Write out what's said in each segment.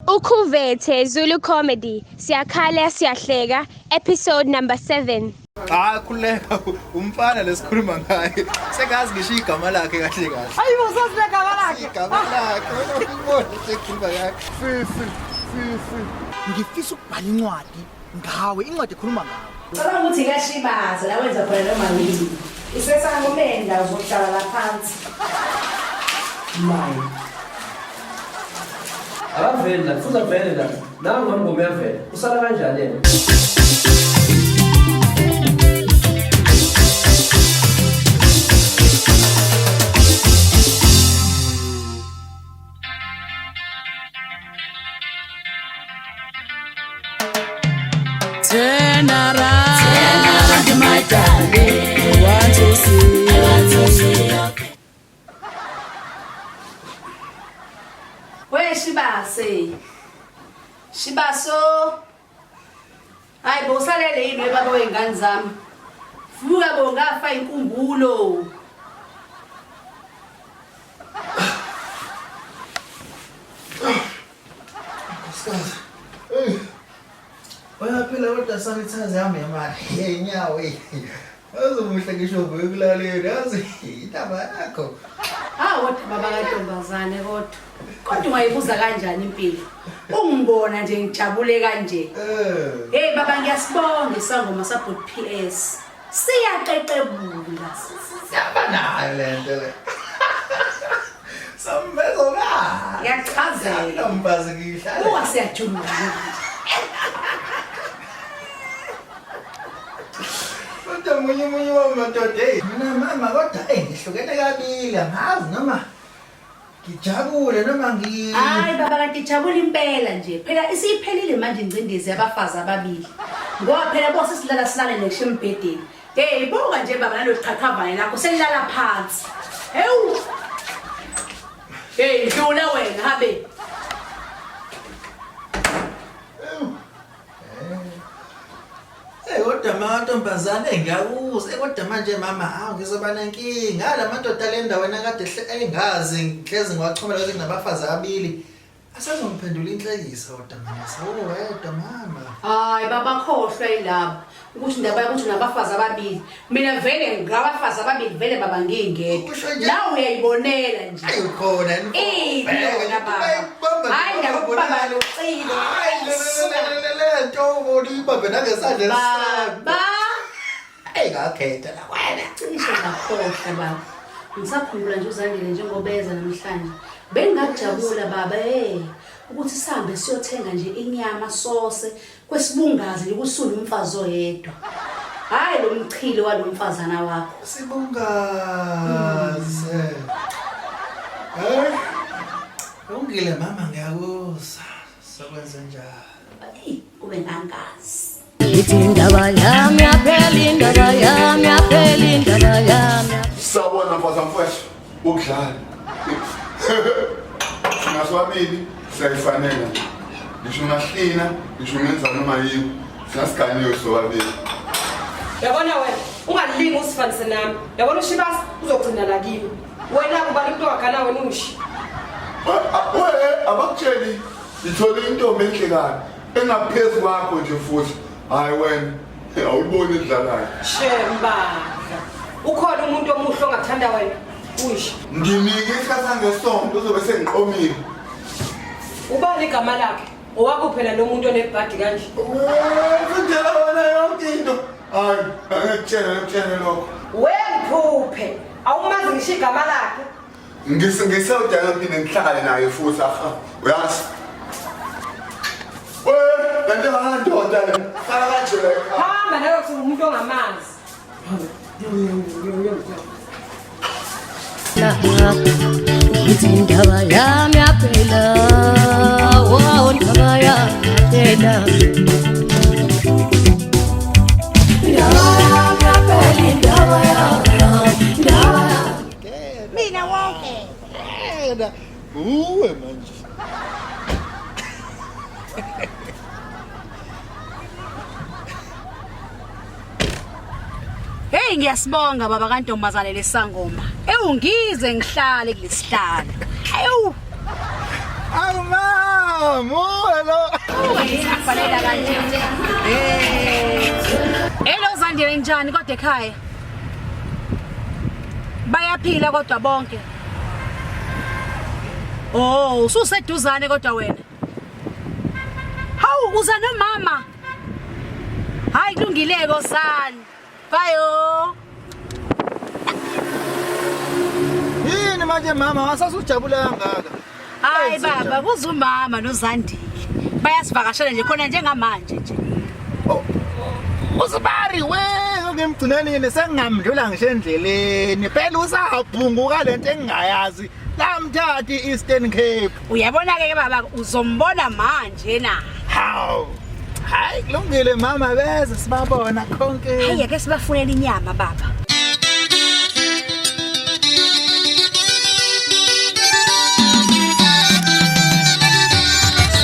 Ukhuvethe Zulu Comedy siyakhala siyahleka episode number 7. Cha khuleka umfana lesikhuluma ngaye sengazi ngisho igama lakhe kahle kahle. Hayibo sasinegama lakhe. Igama lakhe wena ukubona sekhuluma ngaye. Fifi fifi. Ngifisa ukubhala incwadi ngawe, incwadi ekhuluma ngawe. Cabanga ukuthi kuyashibaza la wenza khona noma yini. Usesangomeni la uzohlala la phansi. Mine. Akaveli la, futhi avele la. Nangu ngomngoma uyavela. Usala kanjani yena? Turn around, turn around, my darling. I want to see, I want to see your face. We Shibase. Shibaso. Hayi bo usalele yini webaba wey'ngane zami. Vuka bo ngafa inkumbulo. Nkosikazi. Hey. Uyaphila kodwa sanithazi yami yamali. Hey nyawo hey. Azomuhle ngisho uvuke ekulaleni yazi indaba yakho. Hawu kodwa baba kantombazane kodwa. Kodwa ungayibuza kanjani impilo? Ungibona nje ngijabule kanje. Eh. Hey baba ngiyasibonga isangoma sabhuti PS. Siyaqeqebula. Siyaba nayo le nto le. Samvezo ka. Ngiyachazela. Mfazi ngihlale. Buka siyajuluka manje. Kodwa munye munye wamadoda hey mina mama kodwa hey ngihlukene kabili angazi noma Ngijabule noma ngi Hayi baba kanti jabula impela nje. Phela isiphelile manje ingcindezi yabafazi ababili. Ngoba phela bose silala silale ngisho embhedeni. Hey buka nje baba nalo qhaqhavane lakho selilala phansi. Hewu. Hey dlula wena habe. Hey kodwa mantombazane ngiyakuzwa. Eh kodwa manje mama hawu ngizoba nenkinga. La madoda le ndawo wena kade engazi ngihlezi ngiwachomela ukuthi nginabafazi ababili. Asazongiphendula inhlekisa kodwa mama sawuwedwa mama. Hayi baba khohlwa yilabo. Ukuthi indaba yokuthi unabafazi ababili. Mina vele ngabafazi ababili vele baba ngingedwa. Usho nje. Nawe uyayibonela nje. Ayi ukhona yini? Iyona baba. Hayi ndaba baba locilo. Hayi le le nto ubona ibambe nangesandla esisodwa. Baba. Ayi ngakhetha la wena. Cishe ngakhohlwa baba. Ngisakhumbula nje uZandile njengoba eza namhlanje. Bengingajabula baba eh ukuthi sihambe siyothenga nje inyama sose kwesibungazi nje kusula umfazi oyedwa. Hayi lo mchilo walomfazana wakho. Sibungaze. Eh? Lungile mama ngiyakuzwa. Sokwenza njalo. Eyi kube ngangazi. Ithi indaba yami yaphela indaba yami yaphela indaba yami. Sawubona mfazi mfowethu, ukudlala. Thina sobabili siyayifanela nje. Ngisho ungahlina, ngisho ungenza noma yini, singasiganiwe sobabili. Yabona wena, ungalingi usifanise nami. Yabona uShibasi uzogcina la kimi. Wena kubani umuntu ongagana wena ushi. We abakutsheli ngithole intombi enhle kabi engaphezu kwakho nje futhi. Hayi wena, awuyiboni edlalayo. Shembadla. Ukhona umuntu omuhle ongathanda wena. Ushi. Nginike isikhathi sangesonto uzobe sengiqomile. Ubani igama lakhe? Owakho phela lo muntu onebhadi kanje. Fundela wena yonke into. Hayi, angikutshele ngikutshele lokho. Wemphuphe. Awumazi ngisho igama lakhe. Ngisewudala ngiphinde ngihlale naye futhi aha. Uyazi? We, lento engandoda le. Sala kanje la ekhaya. Hamba nawe uthi umuntu ongamazi. Ngithi indaba yami yaphela, oh indaba yami yaphela. Indaba yami yaphela, indaba yami, indaba yami. Mina wonke. Yena uwe manje. Hey ngiyasibonga baba kantombazane lesangoma. Ewu ngize ngihlale kulesihlalo. Ewu. Muwe lo. Ungayifanela kanje. Eh. Hello Zandile njani kodwa ekhaya? Bayaphila kodwa bonke. Oh, ususeduzane kodwa wena. Hawu uza nomama. Hayi kulungile kosani. Bayo. Yini manje mama wasasujabula kangaka? Hayi baba kuza umama noZandile. Bayasivakashela nje khona njengamanje nje. Oh, Usibari we ngimgcineni yini sengingamdlula ngisho endleleni. Phela usabhunguka lento engingayazi. Lamthatha i-Eastern Cape. Uyabona ke baba uzombona manje na. Hawu. Hayi kulungile mama beze sibabona konke. Hayi ake sibafunele inyama baba.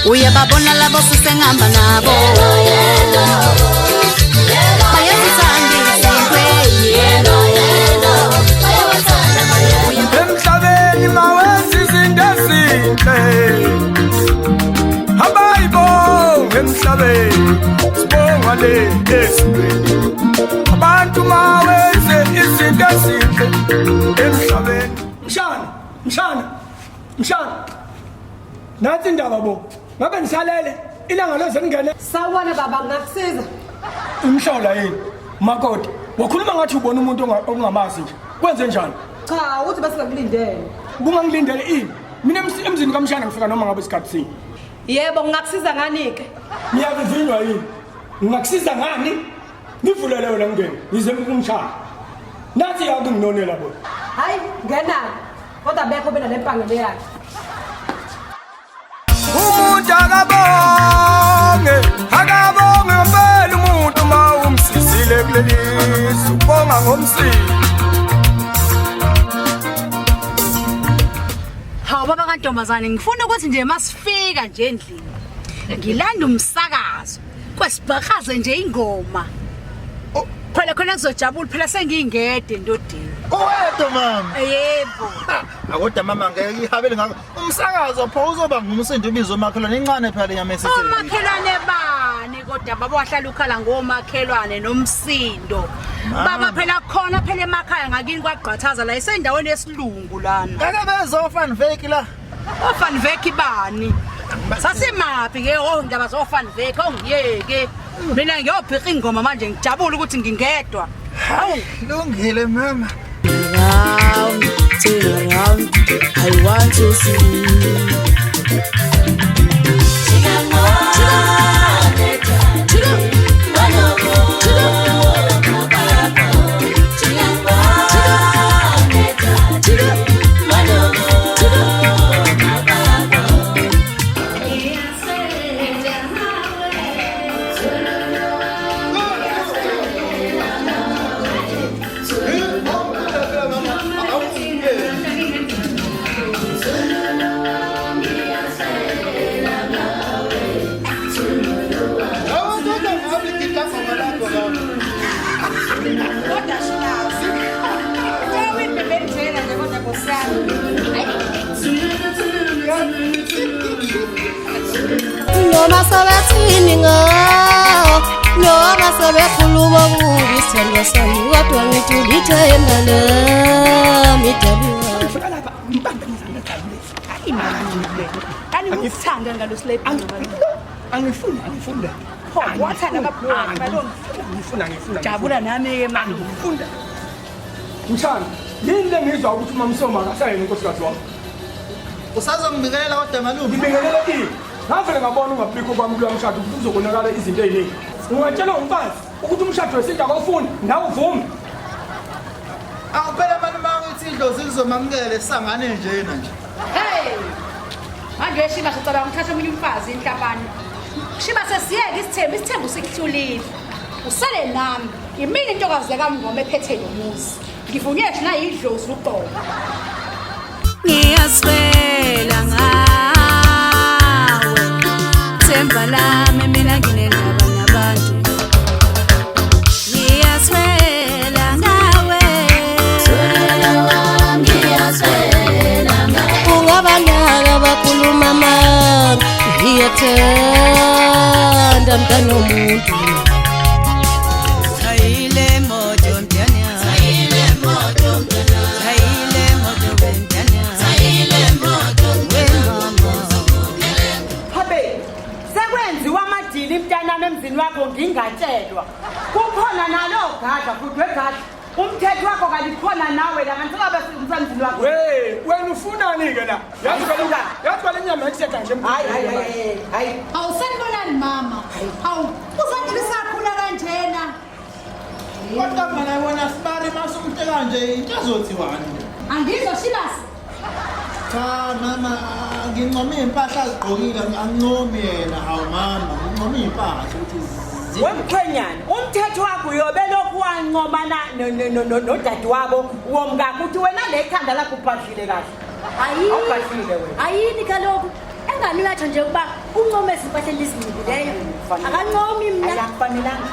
Uyababona labo sisengihamba nabo bayazithanda izinto yebo Emhlabeni mawenza izinto ezinhle abayibonge emhlabeni sibonga le ezulwini abantu mawenze izinto ezinhle emhlabeni. Mshana, mshana, mshana. Nansi indaba bo. Ngabe nisalele ilanga loze lingene. Sawubona baba ngingakusiza. Umhlola yini? Makoti, wakhuluma ngathi ubona umuntu ongamazi nje. Kwenze njani? Cha, uthi basingakulindele. Bungangilindele ini? Mina emzini kamshana ngifika noma ngabe isikhathi sini. Yebo, ngingakusiza ngani ke? Ngiyakuvinywa yini? Ngingakusiza ngani? Ngivulele wena ngene, ngize kumshana. Nathi yakunginonela bo. Hayi, ngena. Kodwa bekho bena lempangelo yakhe. Umuntu akabonge, akabonge ngempela umuntu uma umsizile kuleli zwe, ubonga ngomsizi. Hawu baba kantombazane ngifuna ukuthi nje masifika nje endlini ngilanda umsakazo kwesibhakaze nje ingoma. Phela khona ngizojabula phela sengiyingede endodeni. Uwedwa mama. Yebo. Akodwa mama ngeke ihabele ngakho. Umsakazo pho uzoba ngumsindo ubizo umakhelwane incane phela inyama esitheni. Omakhelwane bani kodwa baba wahlala ukhala ngomakhelwane nomsindo. Baba phela khona phela emakhaya ngakini kwagqathaza la isendaweni yesilungu lana. Ngeke bezofan fake la. Ofan veki bani? Sasimaphi ke oh indaba zofan veki ongiyeke. Mina ngiyobhiqa ingoma manje ngijabule ukuthi ngingedwa. Hawu, lungile mama. Round, turn around, I want to see. Kodwa shinazi. Njengoba nje kodwa Nkosi yami. Noma sebethini ngawo noma sebekhuluma kubi isithando sami kodwa ngithi ulithemba lami dabuka. Ngifika lapha ngibambe ngizandla zami lezi. Hayi mani. Kani ngikuthanda ngalo slap. Angifuni, angifuni. Pho wathanda amabhloki balona. Angifuni, angifuni. Jabula nami ke manje. Angifuni. Mshana, yini le ngizwa ukuthi uMamsoma akasayena unkosikazi wakho? Usazongibikelela kodwa malume. Ngibingelela ini? Ngavele ngabona ungabikho kwami kuloya mshado ukuthi kuzokonakala izinto ey'ningi. Ungatshela umfazi ukuthi umshado wesintu akawufuni, nawe uvume. Awu phela malume ukuthi idlozi lizomamukela sangane njena nje. Hey! Manje uyashiba sicabanga ukuthatha omunye umfazi inhlabane. Shiba sesiyeke isithembu, isithembu sikuhlulile. Usale nami. Imini intokazi yakamngoma ephethe lo muzi. Ngivunyelwe nje nayidlozi uqobo. Ngiyaswela ngawe themba lami mina nginendaba nabantu ngiyaswela ngawe Ungabanaka bakhuluma amanga ngiye Ngiyakuthanda mntanomuntu. Chayile moto mntana, chayile moto mntana, chayile moto mntana, chayile moto we mama. Habe, sekwenziwa amadili mntanami emzini wakho ngingatshelwa. Kukhona nalo gadla futhi wegadla. Umthetho wakho kalikhona nawe la kanti ungabe umsemzini wakho. We, wena ufunani ke la? Yazi kwale yazi kwale nyama ekuseka nje. Hayi hayi hayi hayi. Awusanibonani mama. Hawu, uzandile sakhula kanjena. Kodwa mina wena sibari masumte kanje into ezothiwani? Angizwa Shibasi. Cha mama, ngincome impahla azigqokile, angincomi yena. Hawu mama, ngincome impahla ukuthi Wemkhwenyana, umthetho wakho uyobe lokhu wancomana nodadewabo womkakho uthi wena le khanda lakho ubhadlile kahle. Awubhadlile wena. Ayini kaloku engani uyatsho nje ukuba uncome ezimpahleni ezinxibileyo. Akancomi mna. Akufanelanga.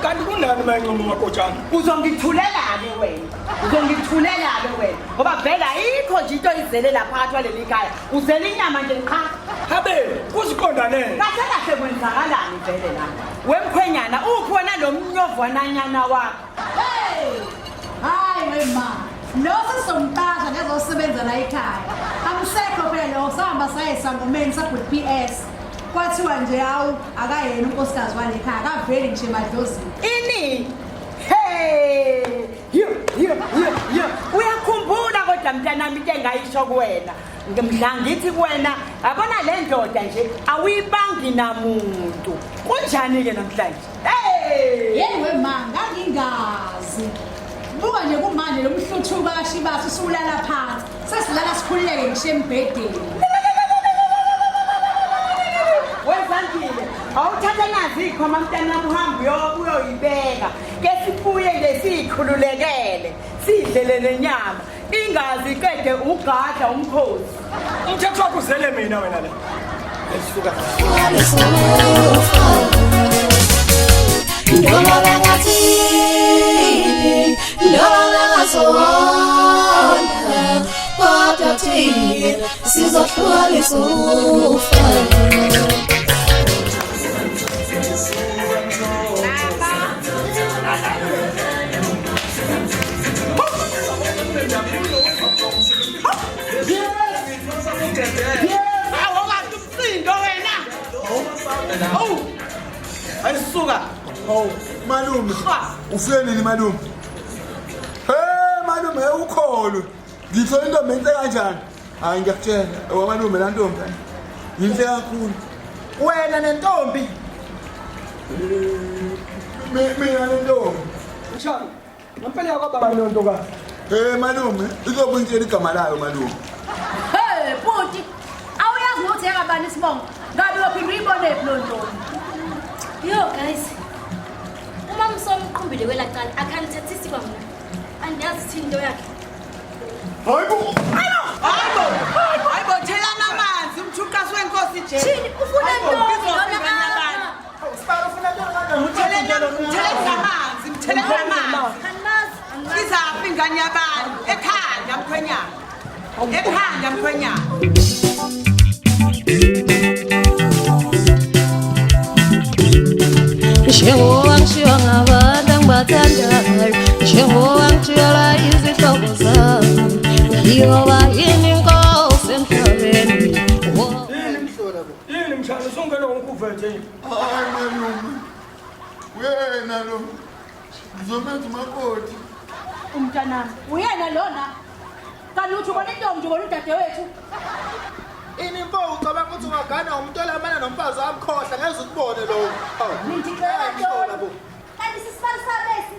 Kanti kunani mayincoma umakotshana? Uzongithulela-ke wena. Uzongithulela-ke wena. Ngoba vele ayikho nje into oyizele la phakathi kwaleli khaya. Uzele inyama nje qha. Habe, kuziqondanele. Kahle kahle kwenzakalani vele la? Wemkhwenyana, uphi wena lo mnyovwananyana wakho? Hey! Hayi we ma. Lo sisomqasha nezosebenza la ekhaya. Amsekho phela lo sahamba saye sangomeni sabhuti PS. Kwathiwa nje hawu akayena unkosikazi wale ekhaya, akaveli ngisho emadlozini. Ini? Hey! Yo yo yo yo. Uyakhumbula kodwa mntanami into engayisho kuwena. Mhla ngithi kuwena, yabona le ndoda nje awuyibangi namuntu. Kunjani ke namhlanje? Hey! Yey we ma, ngangingazi. Buka nje kumanje lo mhluthuka kaShibasi usulala phansi. Sesilala sikhululeke ngisho embhedeni. Wezandile, awuthatha nazi ikhoma mntanami uhambe uyoyibeka. Ke sibuye nje sikhululekele, sidlele nenyama. Ingazi iqede ugadla umkhosi. Umthetho wakho uzele mina wena la. Esuka. Noma bengathini, noma bengazona, kodwa thina sizohlukanisa ukufa. Awukazi umsindo wena. Awu. Ayisuka. Hawu malume. Ufike nini malume? Hey malume ukholo. Ngithola intombi enhle kanjani? Hayi ngiyakutshela, wamalume la ntombi. Yinhle kakhulu. Wena nentombi. Mina nentombi. Mshana, ngempela yakwababa leyo ntokazi. Hey malume, izokuntshela igama layo malume. Hey bhuti, awuyazi nokuthi yakabani isibongo. Ngabe uyophinde uyibone phi leyo ntombi? Yo guys. Uma msomqhumbile kwelacala akhanithethisi kwamna. Andiyazi ithini into yakhe. Hayibo. Hayibo. Hayibo thelana amanzi umthuqasi wenkosi nje. Thini ufuna ntoni lona apha? Sibari ufuna ntoni kanjani? Mtheleni amanzi, mtheleni amanzi. Andimazi, andimazi. Izaphi ingane yabantu? Ekhanda mkhwenyana. Ekhanda mkhwenyana. Njengoba ngishiwa ngabantu engibathandayo, njengoba ngitshela izihlobo zami, ngiyoba yini inkosi emhlabeni. Yini mhlola bo? Yini mshana usungena ngokuvete yini? Hayi malume. Uyena lo. Ngizomenza umakoti. Umntanami, uyena lona. Kanti uthi ubona intombi ubona udadewethu. Ini mfo ucabanga ukuthi ungagana umuntu olamana nomfazi wamkhohla ngeze ukubone lokho. Hawu. Ngithixela Mhlola bo. Kanti sisibali sabesi.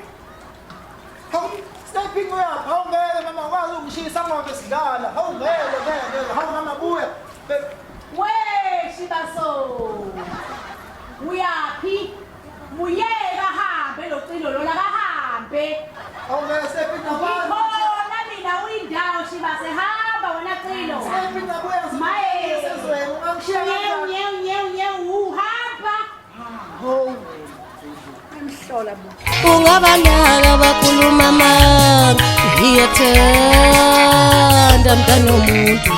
Hawu, stepping uyaphi? Hawu ngeke mama ukwazi ukungishisa ngoba sidlala. Hawu ngeke ngeke ngeke. Hawu mama buya. We Shibaso. Uyaphi? Muyeka hambe lo cilo lona kahambe. Hawu ngeke stepping nabantu. Ngikhona mina uyindawo Shibase hamba wena cilo. Stepping nabuya. Maye. Sezweni ungangishiya Nyew kanjani? nyew nyew nyew hamba. Hawu. Emhlola bo. Ungabanaka bakhuluma amanga, ngiyakuthanda mntanomuntu.